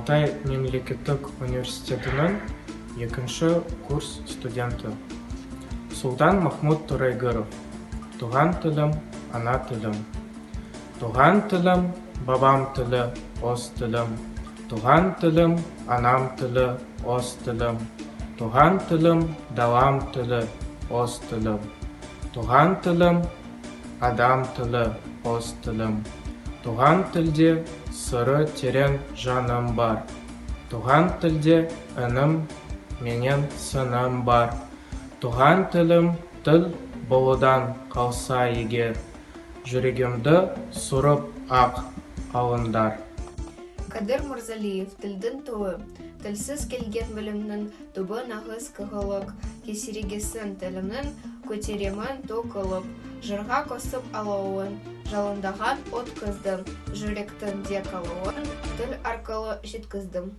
Алтай мемлекеттік университетінің екінші курс студенті. Сұлтан Махмұт Торайгыров. Туған тілім, ана тілім. Туған тілім, бабам тілі, өз тілім. Туған тілім, анам тілі, өз тілім. Туған тілім, далам тілі, өз тілім. Туған тілім, адам тілі, өз тілім. Туған тілде сыры терең жаным бар. Туған тілде үнім менен сыным бар. Туған тілім тіл болудан қалса егер, жүрегімді суырып ақ алыңдар. Қадыр Мырзалиев, Тілдің туы. Тілсіз келген білімнің түбі нағыз қығылық. Кесерегесін тілімнің көтеремін ту қылып. Жырға қосып алауын, жалындаған от қыздым. Жүректің де қалауын тіл арқылы жеткіздім.